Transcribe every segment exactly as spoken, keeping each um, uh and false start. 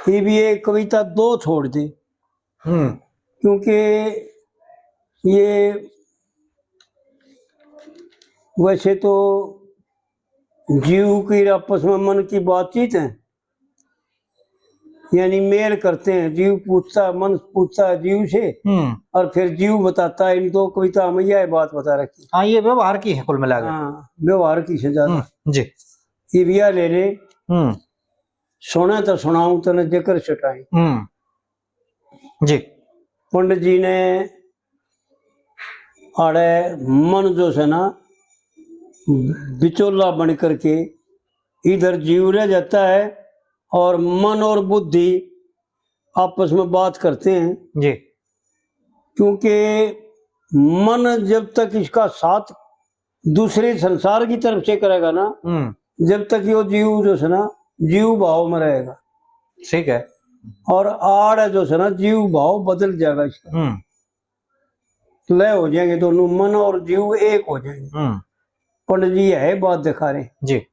ये भी एक कविता दो छोड़ दे, हम्म। क्योंकि ये वैसे तो जीव की आपस में मन की बातचीत है, यानी मेल करते हैं, जीव पूछता है, मन पूछता है जीव से, हम्म। और फिर जीव बताता है। इन दो कविता में यह बात बता रखी। हाँ, ये व्यवहार की है कुल मिला के। हाँ, व्यवहार की से ज्यादा। हम्म, जी। ये भी यह ले ले, हम्म। सुने तो सुनाऊं तने जेकर छटाई। हम्म। जी। पंडित जी ने आड़े मन जो से ना बिचोला बन करके इधर जीव रह जाता है और मन और बुद्धि आपस में बात करते हैं। जी। क्योंकि मन जब तक इसका साथ दूसरे संसार की तरफ से करेगा ना, हम्म। जब तक यो जीव जो से ना जीव भाव में रहेगा। ठीक है। और आड़ जो से ना जीव भाव बदल जाएगा इसका। हम्म। लय हो जाएंगे दोनों, मन और जीव एक हो जाएंगे। हम्म। पंडित जी यह बात दिखा रहे। जी।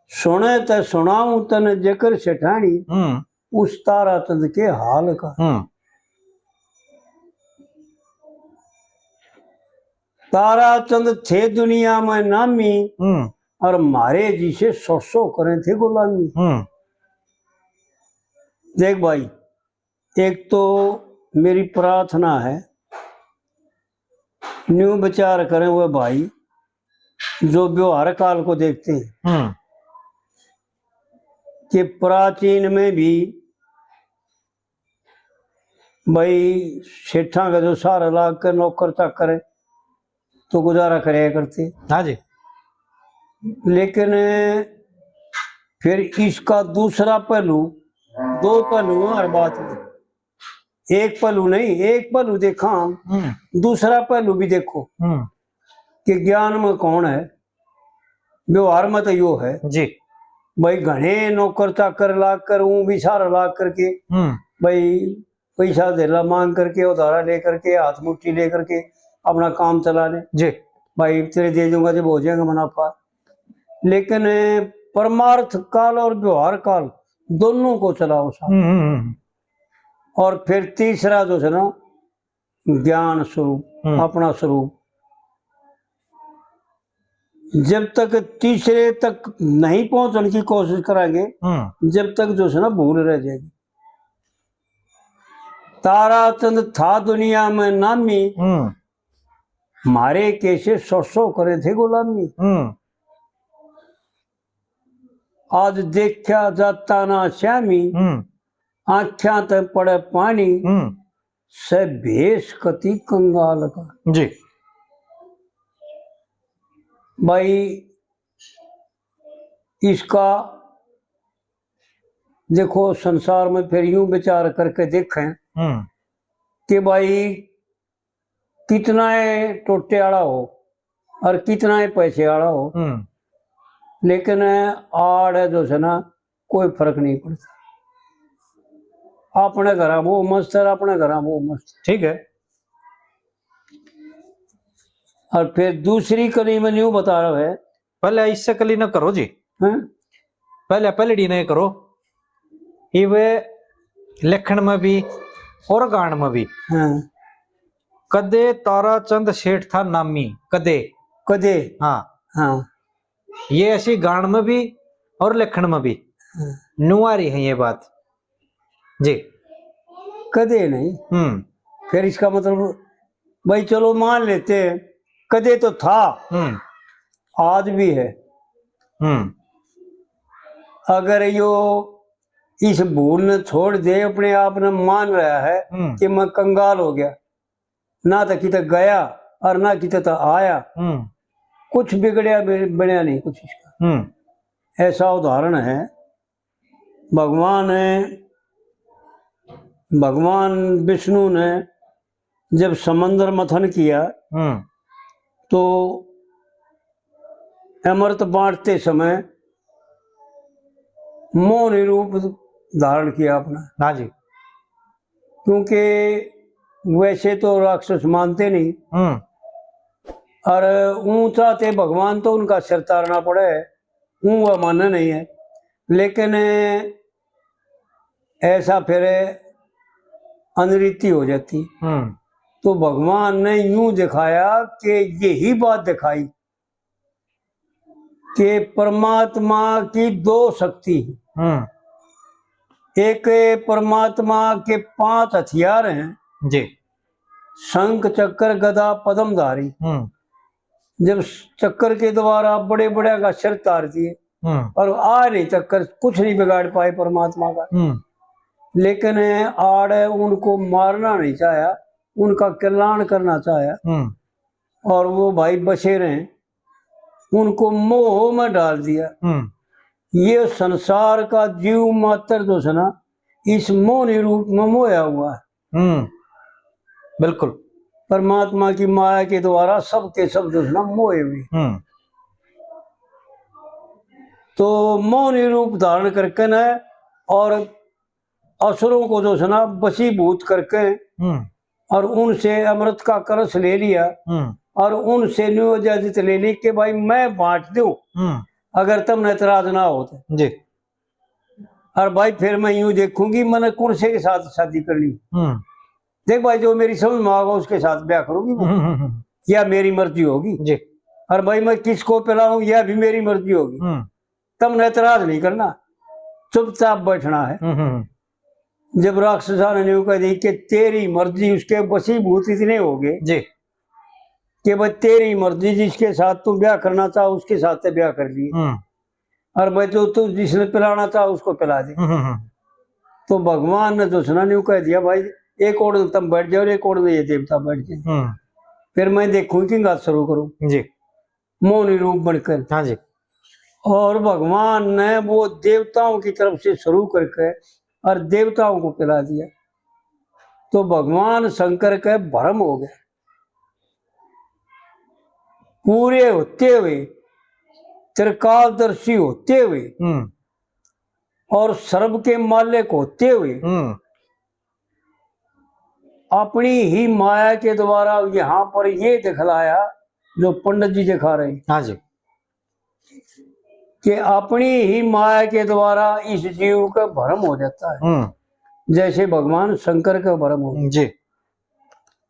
सुने त सुनाऊं तने जेकर सेठानी, हम्म। उस ताराचंद के हाल का। हम्म। ताराचंद थे दुनिया में नामी, हम्म। और म्हारे जिसे सौ सौ करे थे गुलामी। हम्म। देख भाई, एक तो मेरी प्रार्थना है, न्यू विचार करें वे भाई जो व्यवहार काल को देखते हैं हम्म। कि प्राचीन में भी भाई सेठां का जो सहारा लाग कर नौकर चाकर तो गुजारा करया करते। हाँ जी। लेकिन फिर इसका दूसरा पहलू, दो पहलू हैं हर बात में, एक पहलू नहीं, एक पहलू देखा हम, हम्म। दूसरा पहलू भी देखो हम्म। कि ज्ञान में कौन है, व्यवहार में तो यो है जी। भाई घणे नौकर चाकर लाग कर, ऊं भी सहारा लाग करके, हम्म। भाई पैसा धेला मांग करके, उधारा लेकर के, हाथ मुट्ठी लेकर के अपना काम चला ले। जी। भाई तेरे दे दूंगा जब हो जाएगा मुनाफा। लेकिन परमार्थ काल और व्यवहार काल दोनों को चलाओ साथ। हम्म, हम्म, हम्म। और फिर तीसरा जो है ना, ज्ञान स्वरूप, हम्म। अपना स्वरूप। जब तक तीसरे तक नहीं पहुंचने की कोशिश करांगे, हम्म। जब तक जो है ना भूल रह जाएगी। ताराचंद था दुनिया में नामी, हम्म। म्हारे कैसे सौ सौ करे थे गुलामी। हम्म। आज देखा जाता ना श्यामी, हम्म। आँख्यां ते पड़े पानी, हम्म। से भेष कति कंगाल का। जी। भाई, इसका देखो, संसार में फिर यूं विचार करके देखें हम्म। कि भाई, कितना है टोटे आला हो और कितना है पैसे आला हो, हम्म। लेकिन आड़ है जो है ना, कोई फर्क नहीं पड़ता। अपने घर वो मस्त है, अपने घर वो मस्त। ठीक है। और फिर दूसरी कली में न्यू बता रहा है, पहले इससे कली ना करो जी। हैं? पहले पहलड़ी ने करो, इब लिखण में भी और गान में भी। हाँ। कदे ताराचंद सेठ था नामी, कदे। कदे। हाँ। हाँ। ये ऐसी गान में भी और लिखण में भी हाँ। नुआरी है ये बात जी। कदे नहीं। हम्म। फिर इसका मतलब भाई चलो मान लेते हैं, कदे तो था, हम्म। आज भी है। हम्म। अगर यो इस भूल ने छोड़ दे, अपने आप ने मान रहा है हम्म। कि मैं कंगाल हो गया, ना तो किते गया और ना किते तो आया, हम्म। कुछ बिगड़या बि-, बनया नहीं कुछ इसका। हम्म। ऐसा उदाहरण है, भगवान, भगवान विष्णु ने जब समंदर मथन किया हम्म। तो अमृत बांटते समय मोहनी रूप धारण किया अपना। हाँ जी। क्योंकि वैसे तो राक्षस मानते नहीं हम्म। और ऊंचा ते भगवान तो उनका सिर तारना पड़े, ऊं वह माने नहीं है। लेकिन ऐसा फिर अनरीति हो जाती। हम्म। तो भगवान ने यूं दिखाया कि यही बात दिखाई कि परमात्मा की दो शक्ति हैं। हम्म। एक परमात्मा के पांच हथियार हैं, जी। शंख, चक्र, गदा, पद्मधारी। हम्म। जब चक्र के द्वारा बड़े बड़े का सिर तार दिए हम्म। और आ नहीं चक्कर, कुछ नहीं बिगाड़ पाए परमात्मा का। हम्म। लेकिन आड़ उनको मारना नहीं चाहा, उनका कल्याण करना चाहा। हम्म। और वो भाई बसे रहे, उनको मोह में डाल दिया। हम्म। ये संसार का जीव मात्र जो है ना, इस मोहनी रूप में मोया हुआ है। हम्म। बिल्कुल। परमात्मा की माया के द्वारा सबके सब जो है ना मोए हुए। हम्म। तो मोहनी रूप धारण करके न और असुरों को जो है ना वशीभूत करके हम्म। और उनसे अमृत का कलश ले लिया हम्म। और उनसे नियोजित ले ली कि भाई मैं बांट दूं हम्म। अगर तुमने एतराज ना हो तो। जी। और भाई फिर मैं यूं देखूंगी मैंने कौन से के साथ शादी कर ली। हम्म। देख भाई जो मेरी समझ में आएगा उसके साथ ब्याह करूंगी मैं। हम्म, हम्म, हम्म। या मेरी मर्जी होगी। जी। और भाई मैं किसको पिलाऊं या भी मेरी मर्जी होगी। हम्म। तुमने एतराज नहीं करना, चुपचाप बैठना है। हम्म, हम्म। जब राक्षसा ने न्यू कह दी कि तेरी मर्जी, उसके वशीभूत इतने हो गए जी। कि भाई तेरी मर्जी, जिसके साथ तू ब्याह करना चाह उसके साथ ते ब्याह कर लिए। हम्म। और भाई तू, तू जिसने पिलाना चाह उसको पिला दे। हम्म, हम्म, हम्म। तो भगवान ने तो सुना न्यू कह दिया, भाई एक ओर तुम बैठ जाओ और एक ओर ये देवता बैठ जाए। हम्म। फिर मैं देखूं कि बात शुरू करूं। जी। मोहनी रूप बनकर। हाँ जी। और भगवान ने वो देवताओं की तरफ से शुरू करके और देवताओं को पिला दिया। तो भगवान शंकर के भ्रम हो गया। पूरे होते हुए, त्रिकालदर्शी होते हुए हम्म। और सर्व के मालिक होते हुए हम्म। अपनी ही माया के द्वारा यहाँ पर ये दिखलाया जो पंडित जी दिखा रहे हैं हाँ जी। कि अपनी ही माया के द्वारा इस जीव का भ्रम हो जाता है, हम्म। जैसे भगवान शंकर का भ्रम हो। जी।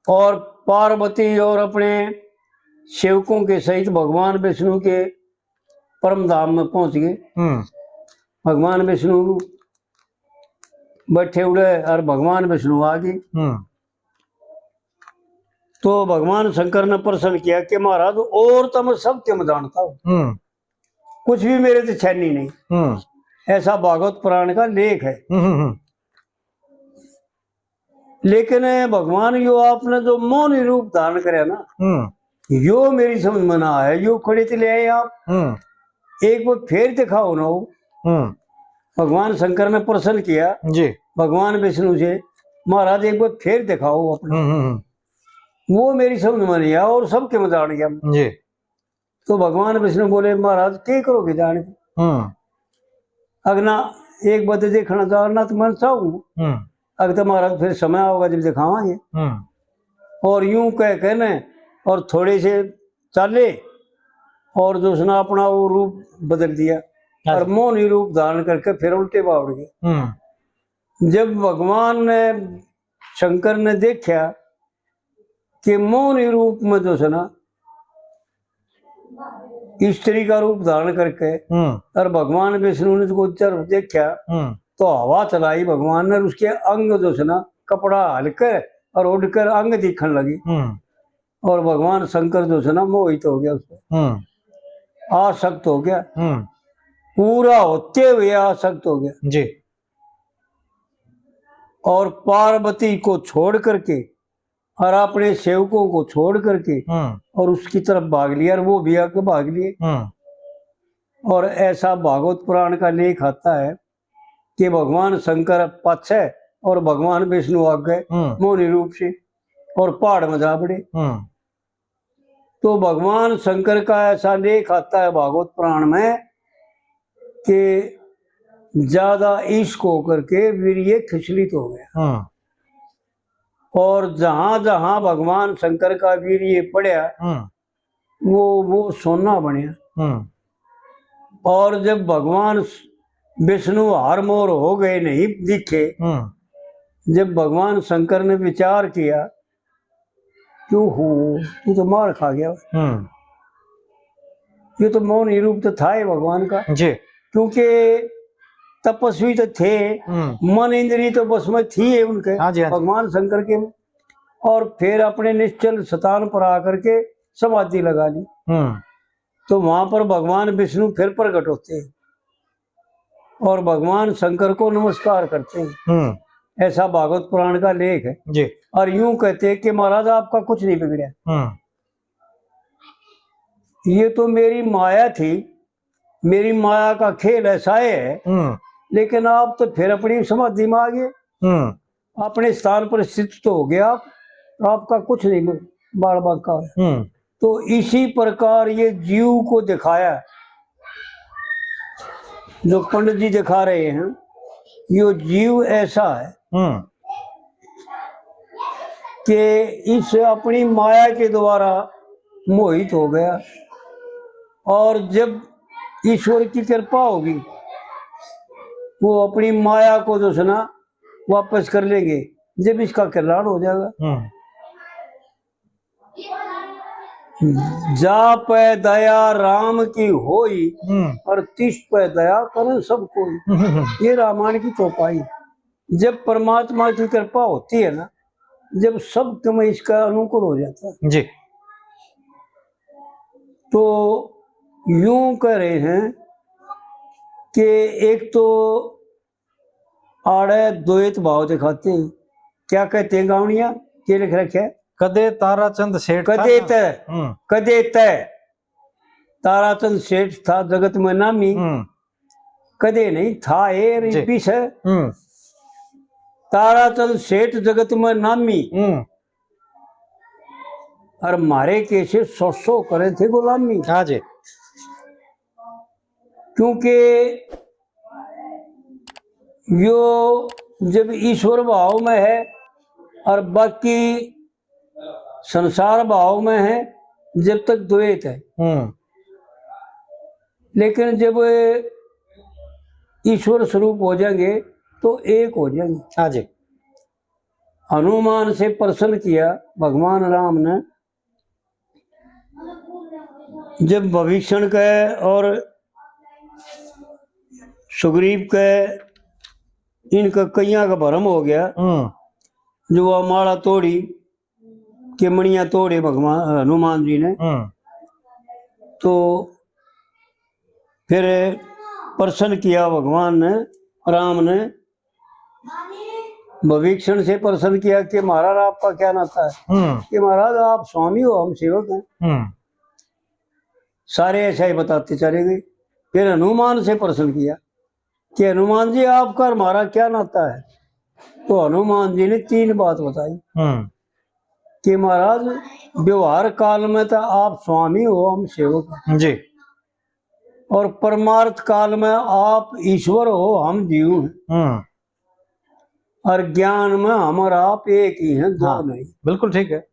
और पार्वती और अपने सेवकों के सहित भगवान विष्णु के परम धाम में पहुंच गए। हम्म। भगवान विष्णु बैठे उड़े और भगवान विष्णु आ गए। हम्म। तो भगवान शंकर ने प्रश्न किया कि महाराज, और तो मैं सब के मैं जानता हूँ, हम्म। कुछ भी मेरे से छैनी नहीं। हम्म। ऐसा भागवत पुराण का लेख है। हम्म, हम्म, हम्म। लेकिन भगवान, यो आपने जो मोहनी रूप धारण करया ना, हम्म। यो मेरी समझ में ना आया, यो कड़े ते ले आए आप। हम्म। एक बार फिर दिखाओ ना वो। हम्म। भगवान शंकर ने प्रश्न किया जी। भगवान विष्णु से, महाराज एक बार फिर दिखाओ अपने। हम्म, हम्म, हम्म। वो मेरी समझ में नहीं आया और सबके में जान गया। जी। तो भगवान विष्णु बोले, महाराज के करोगे जान के? हम्म। अगना एक बद देखना चाहना तो मैं चाहूँ। हम्म। अग तो महाराज फिर समय आओगा जब दिखावांगे। हम्म। और यूं कह कहने और थोड़े से चाले और जो उसने अपना वो रूप बदल दिया हाँ और जी। मोहनी रूप धारण करके फिर उल्टे बावड़ गए। हम्म। जब भगवान ने, शंकर ने देखा कि मोहनी रूप में जो है ना स्त्री का रूप धारण करके हम्म। और भगवान विष्णु ने उसको जब देखा हम्म। तो हवा चलाई भगवान ने और उसके अंग जो है ना कपड़ा हल्के और उड़कर अंग दिखन लगी। हम्म। और भगवान शंकर जो है ना मोहित हो गया उससे, हम्म। आसक्त हो गया, हम्म। पूरा होते हुए आसक्त हो गया। जी। और पार्वती को छोड़ करके और अपने सेवकों को छोड़ करके हम्म। और उसकी तरफ भाग लिया और वो भी आगे भाग लिए। हम्म। और ऐसा भागवत पुराण का लेख आता है कि भगवान शंकर पाछे और भगवान विष्णु आगे हम्म। मोहनी रूप से और पहाड़ में जा पड़े। हम्म। तो भगवान शंकर का ऐसा लेख आता है भागवत पुराण में कि ज्यादा इश्क होकर के वीर्य खिचलित हो गया। हम्म। और जहां जहां भगवान शंकर का वीर्य पड़ा, हम्म। वो, वो सोना बनया। हम्म। और जब भगवान स-, विष्णु हार मोर हो गए नहीं दिखे। हम्म। जब भगवान शंकर ने विचार किया कि ओहो, तू तो मार खा गया, हम्म। ये तो मौनी रूप तो था ही भगवान का। जी। क्योंकि तपस्वी तो थे, हम्म। मन इंद्री तो बस में थी है उनके। हाँ जी, हाँ जी। भगवान शंकर के में। और फिर अपने निश्चल स्थान पर आकर के समाधि लगा ली। हम्म। तो वहां पर भगवान विष्णु फिर प्रकट होते हैं और भगवान शंकर को नमस्कार करते हैं। हम्म। ऐसा भागवत पुराण का लेख है। जी। और यूं कहते हैं कि महाराज, आपका कुछ नहीं बिगड़ा। हम्म। ये तो मेरी माया थी, मेरी माया का खेल ऐसा है, हम्म। लेकिन आप तो फिर अपनी समाधि में आ गए, हम्म। अपने स्थान पर स्थित तो हो गया आप, आपका कुछ नहीं बाल बांका है। हम्म। तो इसी प्रकार ये जीव को दिखाया, जो पंडित जी दिखा रहे हैं, यो जीव ऐसा है हम्म। कि इस अपनी माया के द्वारा मोहित हो गया, और जब ईश्वर की कृपा होगी, वो अपनी माया को जो है ना, वापस कर लेंगे, जब इसका कल्याण हो जाएगा। हम्म। जा पे दया राम की होई, हम्म। और तिस पे दया करें सब कोई। हम्म। ये रामायण की चौपाई। जब परमात्मा की कृपा होती है ना, जब सब तुम्हें इसका अनुकूल हो जाता है। जी। तो यूं कह रहे हैं कि एक तो आड़े द्वैत भाव दिखाते हैं। क्या कहते हैं गावणिया, के लिख रखे है? कदे ताराचंद सेठ था कदे ना? तय, हम्म। कदे तय। ताराचंद सेठ था जगत में नामी, हम्म। कदे नहीं था, ए जी। रिपीस है। हम्म। ताराचंद सेठ जगत में नामी, हम्म। और मारे कैसे सौ सौ करे थे गुलामी। हाँ जी। क्योंकि यो जब ईश्वर भाव में है और बाकी संसार भाव में है, जब तक द्वैत है। हम्म। लेकिन जब ईश्वर स्वरूप हो जाएंगे तो एक हो जाएंगे। हाँ जी। हनुमान से प्रश्न किया भगवान राम ने, जब भविष्ण के और सुग्रीव के, इनका कईयां का भरम हो गया, हम्म। जो वह माला तोड़ी, के मणियां तोड़े भगवान हनुमान जी ने, हम्म। तो फिर प्रश्न किया भगवान ने, राम ने, भविष्ण से प्रश्न किया कि महाराज, आपका क्या नाता है? हम्म। कि महाराज, आप स्वामी हो, हम सेवक हैं। हम्म। सारे ऐसा ही बताते चले गए। फिर हनुमान से प्रश्न किया कि हनुमान जी, आपका और हमारा क्या नाता है? तो हनुमान जी ने तीन बात बताई हम्म। कि महाराज, व्यवहार काल में तो आप स्वामी हो, हम सेवक हैं। जी। और परमार्थ काल में आप ईश्वर हो, हम जीव हैं। हम्म। और ज्ञान में हम और आप एक ही हैं, दो हाँ, नहीं। बिल्कुल ठीक है।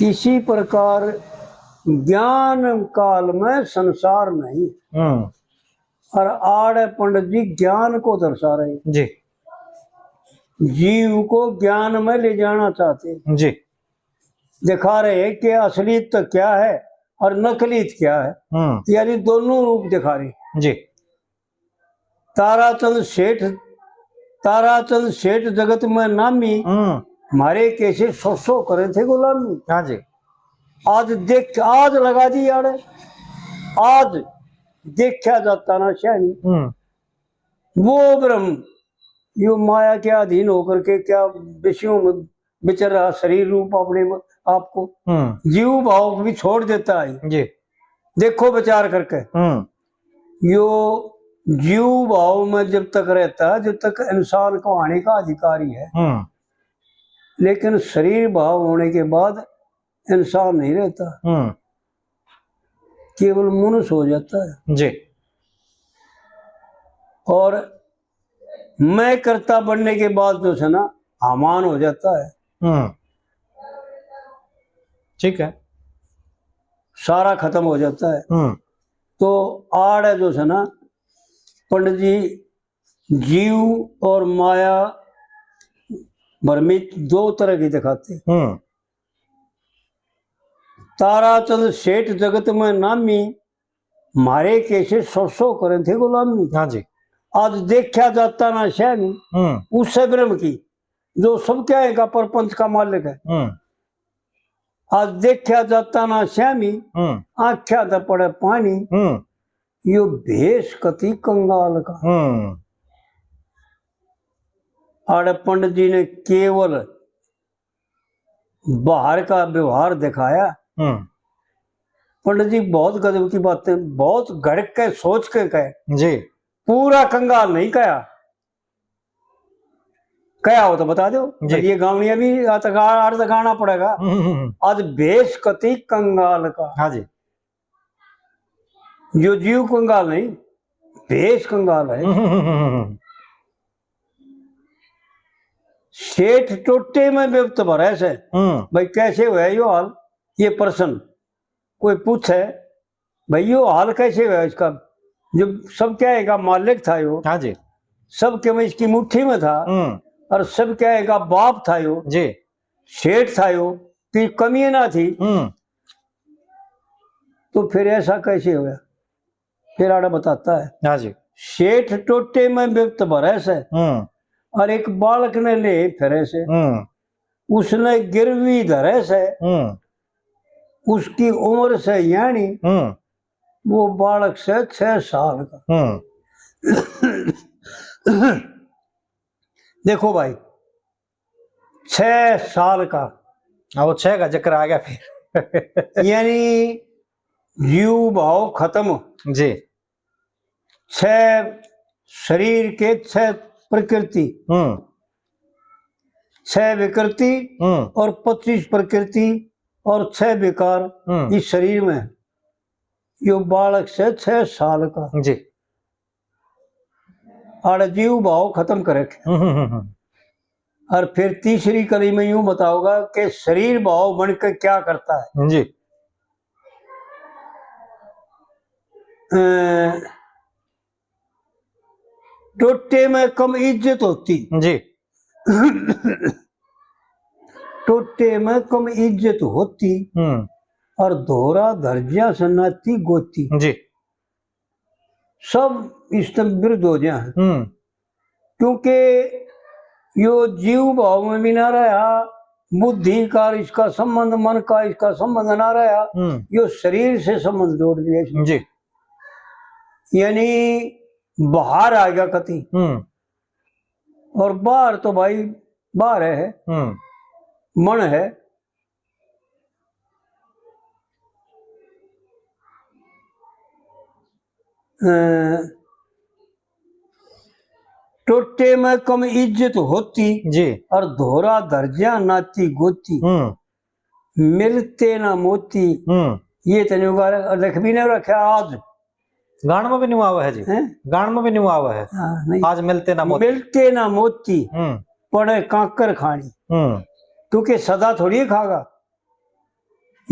इसी प्रकार ज्ञान काल में संसार नहीं। हम्म। और आड़े पंडित जी ज्ञान को दर्शा रहे हैं। जी। जीव को ज्ञान में ले जाना चाहते हैं। जी। दिखा रहे हैं कि असलियत तो क्या है और नकलीत क्या है, हम्म। यानी दोनों रूप दिखा रहे हैं। जी। ताराचंद सेठ, ताराचंद सेठ जगत में नामी, हम्म। हमारे कैसे सौ सौ करे थे गुलामी। हाँ जी। आज देख, आज लगा दी आड़े, आज देखा जाता ना शाही। हम्म। वो ब्रह्म यो माया के अधीन होकर के क्या विषयों में विचर रहा, शरीर रूप अपने आप को, हम्म। जीव भाव भी छोड़ देता है। जी। देखो विचार करके। हम्म। यो जीव भाव में जब तक रहता है, जब तक इंसान को आने का अधिकार ही है। हम्म। लेकिन शरीर भाव होने के बाद इंसान नहीं रहता, हम्म। केवल मनुष्य हो जाता है। जी। और मैं कर्ता बनने के बाद जो है ना, हमान हो जाता है। हम्म। ठीक है। सारा खत्म हो जाता है। हम्म। तो आड़ है जो है ना, पंडित जी, जीव और माया भ्रमित दो तरह की दिखाते हैं। हम्म। ताराचंद सेठ जगत में नामी, म्हारे कैसे सौ सौ करें थे गुलामी। हाँ जी। आज देखा जाता ना शहमी, हम्म। उससे भ्रम की, जो सब क्या है का परपंच का मालिक है। हम्म। आज देखा जाता ना शहमी, हम्म। आख्या तो पड़े पानी, हम्म। यो भेष कति कंगाल का। हम्म। आड़े पंडित जी ने केवल बाहर का व्यवहार दिखाया। हम्म। पंडित जी बहुत गजब की बातें, बहुत घड़ के सोच के कहे। जी। पूरा कंगाल नहीं कहा। कहा हो तो बता दो। जी। ये गावनिया भी आज तक आ-, आज तक गाना पड़ेगा। हम्म, हम्म, हम्म। आज भेष कति कंगाल का। हाँ जी। यो जीव कंगाल नहीं, भेष कंगाल है। हम्म, हम्म, हम्म, हम्म। सेठ टोटे में बिपत भरे से। हम्म। भाई, कैसे हुआ यो हाल? ये प्रश्न कोई पूछे, भाई, यो हाल कैसे हुआ इसका? जो सब क्या है का मालिक था यो, हाँ जी। सब के में इसकी मुट्ठी में था, हम्म। और सब क्या है का बाप था यो, जी। सेठ था यो, कि कमी ना थी, हम्म। तो फिर ऐसा कैसे हुआ? फिर आड़ा बताता है। हाँ जी। सेठ टोटे में बिपत भरे से, हम्म। और एक बालक ने ले फिरे से, हम्म। उसने गिरवी धरे से, हम्म। उसकी उम्र से यानी, हम्म। वो बालक से छह साल का। हम्म। देखो भाई, छह साल का। हाँ, वो छह का जिक्र आ गया फिर। यानी जीव भाव खत्म। जी। छह शरीर के, छह प्रकृति, हम्म। छह विकृति हम्म। और पच्चीस प्रकृति और छह विकार हम्म। इस शरीर में। यो बालक से छह साल का। जी। आड़े जीव भाव खत्म करे। हम्म, हम्म, हम्म, हम्म। और फिर तीसरी कली में यूं बताओगा कि शरीर भाव बन के क्या करता है। जी। अ, टोटे में कम इज्जत होती। जी। टोटे में कम इज्जत होती। हम्म। और धोरा धरजिया से नाती गोती। जी। सब इससे विरुद्ध हो गया है। हम्म। क्योंकि यो जीव भाव में भी ना रहा, बुद्धि का इसका संबंध, मन का इसका संबंध ना रहा, हम्म। यो शरीर से संबंध जोड़ दिया इसने। जी। यानी बाहर आ गया कति। हम्म। और बाहर तो भाई बाहर है, हम्म। मन है। अ, टोटे में कम इज्जत होती जी। और धोरा धरजिया नाती गोती। हम्म। मिलते ना मोती। हम्म। ये तने उगार लिख भी नहीं रखा आज। गान में भी नहीं आवा है जी। हैं? गान में भी नहीं आवा है। हाँ, नहीं। आज मिलते ना मोती। मिलते ना मोती, हम्म। पड़े कांकर खानी। हम्म। क्योंकि सदा थोड़ी खागा।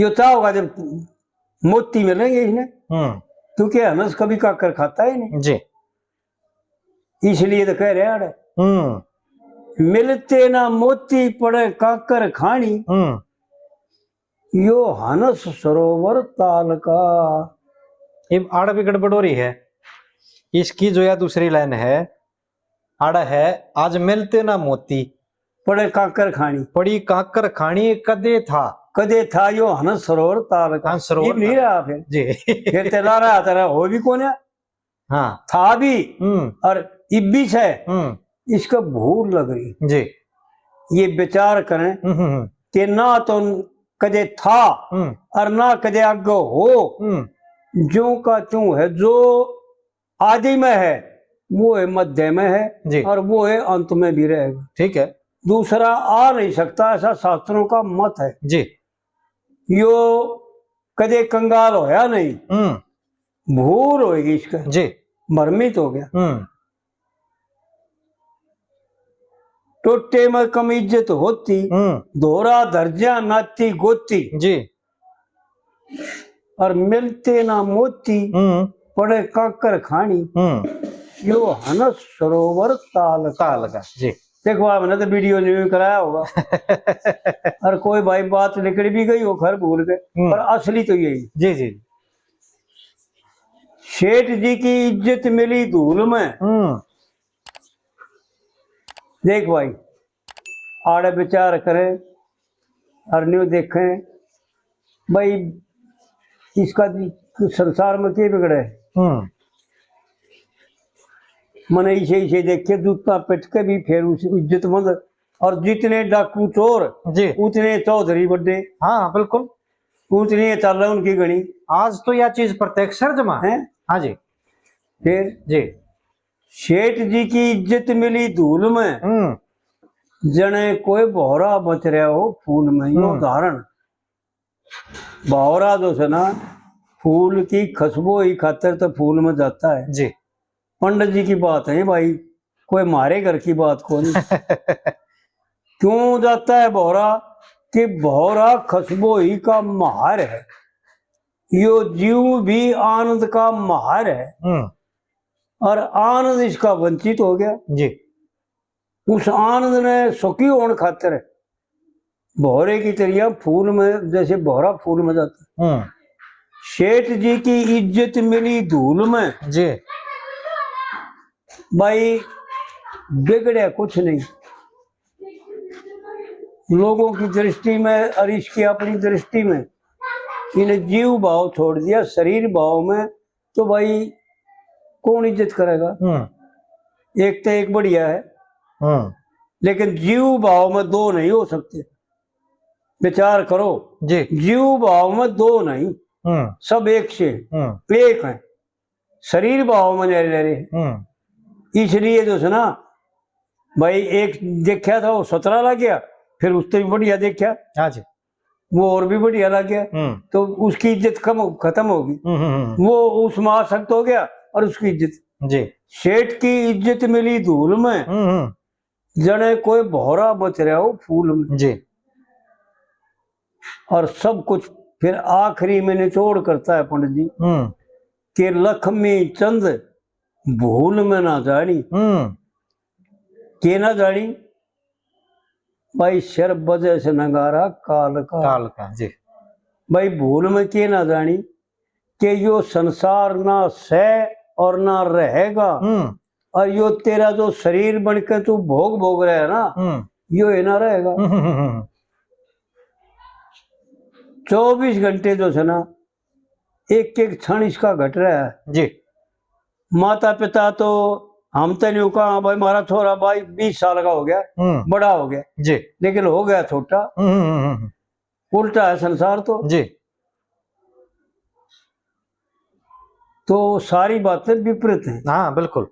यो चाहोगा जब मोती मिलेंगे इसने। हम्म। क्योंकि हंस कभी कांकर खाता ही नहीं। जी। इसलिए तो कह रहे हैं, हम्म। मिलते ना मोती पड़े कांकर खानी। हम्म। यो हंस सरोवर ताल का। इब आड़ भी गड़बड़ हो रही है। इसकी जो या दूसरी लाइन है, आड़ है, आज मिलते ना मोती। पड़े कांकर खानी। पड़ी कांकर खानी कदे था। कदे था यो हंस सरोवर ताल का। हंस सरोवर इब नहीं ताल। रहा फिर। जी। फिर तेरा रहा, तेरा हो भी कौन है? हाँ। था भी हम्म। और इब भी से, हम्म। इसका भूल लग रही। जी। ये विचार करें हम्म, हम्म, हम्म। कि ना तो कदे था हम्म। और ना कदे आगे हो। हम्म। ज्यों का त्यों है, जो आदि में है, वो है मध्य में है जी। और वो है अंत में भी रहेगा। ठीक है। दूसरा आ नहीं सकता, ऐसा शास्त्रों का मत है। जी। यो कदे कंगाल होया नहीं, हम्म। भूल होगी इसका, जी। भ्रमित हो गया। हम्म। टोटे में कम इज्जत होती, हम्म। धोरा धरजिया नाती गोती। जी। और मिलते ना मोती, हम्म। पड़े कांकर खानी। हम्म। यो है ना सरोवर ताल का। ताल का, जी। देखो, आपने तो वीडियो नहीं कराया होगा। और कोई भाई बात निकल भी गई हो, खैर भूल गए, हम्म। पर असली तो यही। जी, जी। सेठ जी की इज्जत मिली धूल में। हम्म। देख भाई, आड़े विचार करें और न्यू देखें भाई, इसका भी संसार में के बिगड़े। हम्म। मैंने इसे, इसे देखे, जूता पिट के भी फिर उस इज्जतमंद, और जितने डाकू चोर, जी। उतने चौधरी बड्डे। हाँ, बिल्कुल। उतनी चाल है उनकी घणी। आज तो यह चीज प्रत्यक्ष है जमा। हैं? हाँ जी। फिर? जी। सेठ जी की इज्जत मिली धूल में, हम्म। जने कोई भौरा बच रहा हो फूल में। यो हम्म। उदाहरण, भौरा जो है ना, फूल की खुशबू ही खातर तो फूल में जाता है। जी। पंडित जी की बात है भाई, कोई म्हारे घर की बात को नहीं। क्यों जाता है भौरा? कि भौरा खुशबू ही का महार है, यो जीव भी आनंद का महार है। हम्म। और आनंद इसका वंचित हो गया। जी। उस आनंद ने सुखी होने खातिर भौरे की तरह फूल में, जैसे भौरा फूल में जाता है। हम्म। सेठ जी की इज्जत मिली धूल में। जी। भाई, बिगड़े कुछ नहीं। लोगों की दृष्टि में और इसकी अपनी दृष्टि में, इन्हें जीव भाव छोड़ दिया, शरीर भाव में, तो भाई, कौन इज्जत करेगा? हम्म। एक तो एक बढ़िया है, हम्म। लेकिन जीव भाव में दो नहीं हो सकते। विचार करो जी। जीव भाव में दो नहीं, हम्म। सब एक से, हम्म। एक है। शरीर भाव में ले, ले रहे। हम्म। इसलिए जो है ना भाई, एक देखा था, वो सतरा लग गया, फिर उससे भी बढ़िया देखा, हाँ जी। वो और भी बढ़िया लग गया, हम्म। तो उसकी इज्जत कम हो, खत्म होगी। हम्म, हम्म, हम्म। वो उसमें आसक्त हो गया और उसकी इज्जत। जी। सेठ की इज्जत मिली धूल में, हम्म, हम्म। जने कोई भौरा बच रहा हो फूल में। जी। और सब कुछ फिर आखिरी में निचोड़ करता है पंडित जी, हम्म। कि लक्ष्मी चंद भूल में ना जानी। हम्म। के ना जानी? भाई, सिर बजे से नगारा काल का। काल का, जी। भाई, भूल में के ना जानी कि यो संसार ना सै और ना रहेगा। हम्म। और यो तेरा जो शरीर बन के तू भोग भोग रहा है ना, हम्म। यो ही ना रहेगा। हम्म, हम्म, हम्म। चौबीस घंटे जो है ना, एक एक क्षण इसका घट रहा है। जी। माता पिता तो हम तो नहीं कहा, "भाई, हमारा छोरा, भाई, बीस साल का हो गया, हम्म। बड़ा हो गया।" जी। लेकिन हो गया छोटा। हम्म, हम्म, हम्म, हम्म। उल्टा है संसार तो। जी। तो सारी बातें विपरीत हैं। हाँ, बिल्कुल।